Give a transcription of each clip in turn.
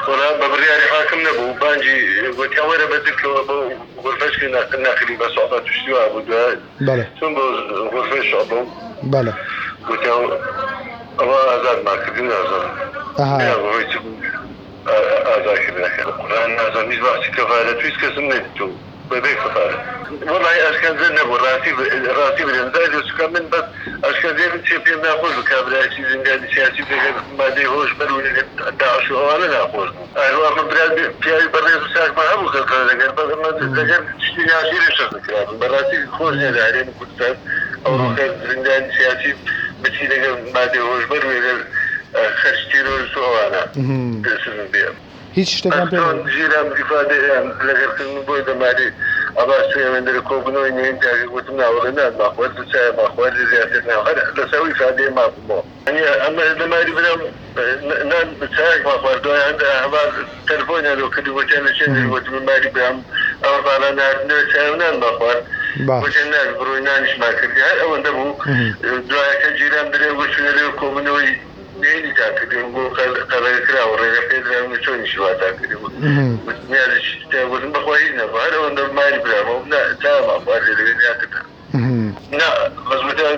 وەڵا بە بڕیاری حاکم نەبوو بانگی گوتیان وەرە بە جلکەوە بۆ غورفەش کە ناخلی بە سوعبە توشتی وا بوو دوای بەڵێ. چوون بۆ غورفەی شعبە و بەڵێ. گوتیان ئەوە ئازادمان کردین نازانم ئەها. نەیان هۆی چ بوو ئازاد کردنەکە قورئان نازانم هیچ باسی کەفارەت هیچ کەسم نەدیتوو. بەبێ کەفارەت. وەڵاهی ئەشکەنجە نەبوو ڕاستی ڕاستی بلێم زایدە چونکە من بەس ئەشکەنجەی من چیە پێم ناخۆش بوو کابرایەکی زیندانی سیاسی لەگەر مادەی هۆشبەر و لەگەر داعش و ئەوانە ناخۆش بوو ئەروا من برا پیاوی بەڕێز و چاکمان هەبوو کە لەگەر بەس ئەمە لەگەر شتی ناشیرین شەش نەکرابوون بەڕاستی خۆش نیە لە هەرێمی کوردستان ئەوڕۆکە زیندانی سیاسی بچی لەگەر مادەی هۆشبەر و لەگەر خەرج تیرۆرست و ئەوانە سزن بێ. هیچ شتێکیان پێ ئەستۆن نەبوو. ژیران ئیفادەیان لەگەر کردن بۆی دەماری عەباس چوویە وێندەرە کۆبوونەوەی نهێنی تاکە گوتم نا وەڵێ نان ماخوارد و چایە ماخوارد زیاتر نا هەر لەسەر ئەو ئیفادەیە مابوومەوە. یانی ئەمە دەماری برام نان چایەک ماخوارد دوای هەندە هەڤال تەلفۆنیان لۆ کردی گوتیان لە چێندەری گوتم من ماری برام ئەوە بالا ناردنەوە چای و نان ماخوارد باش. گوتیان نابی بڕۆی نانیشمان کردی هەر ئەوەندە بوو دوایەکە جیران درێ گوت چوونە لێ کۆبوونەوەی نهێنی تان کردیم بۆ قەدەغە کراوە ڕێگە پێدراو نیە چۆنیشی واتان کردی وتم نیازی چیت تیا گوتم بەخوا هیچ نەبوو هەر ئەوەندە ماری برامەوە نا چاومان خوارد لێ لەوێ زیاتر نا نا بەس وتیان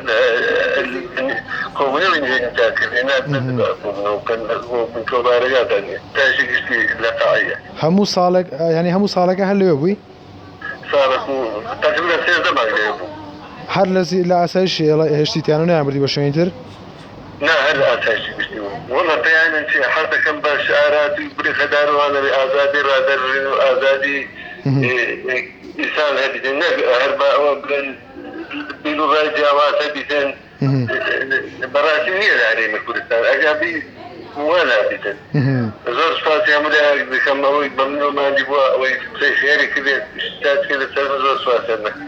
کۆبوونەوەی نهێنی تان کردی نا نەدەبا کۆبوونەوە بکەن بۆ بنکەو بارەگاتان نیە تایشی گشتی لە قاعیە. هەموو ساڵێک یانی هەموو ساڵەکە هەر لەوێ بووی؟ ساڵێک و تەقریبا 13 مانگ لەوێ بووم. هەر لە لە ئاسایش هێشتیتیان و نەیانبردی بۆ شوێنی تر؟ نا هەر لە ئاسایشی گشتی بووم. وەڵا پەیامم چیە حەز دەکەم بە شعارات و بریقەدار و وانە بێ ئازادی ڕادەربرین و ئازادی ئینسان هەبیتن نەک هەر بە ئەوە بڵێن بیر و ڕای جیاواز هەبیتن بەڕاستی نییە لە هەرێمی کوردستان ئەگا بی وا نابیتن زۆر سوپاسی هەموو لایەک دەکەم ئەوەی بە منەوە ماندی بووە ئەوەی قسەی خێری کردێت شتاچکە لەسەر من زۆر سوپاسیان دەکەم.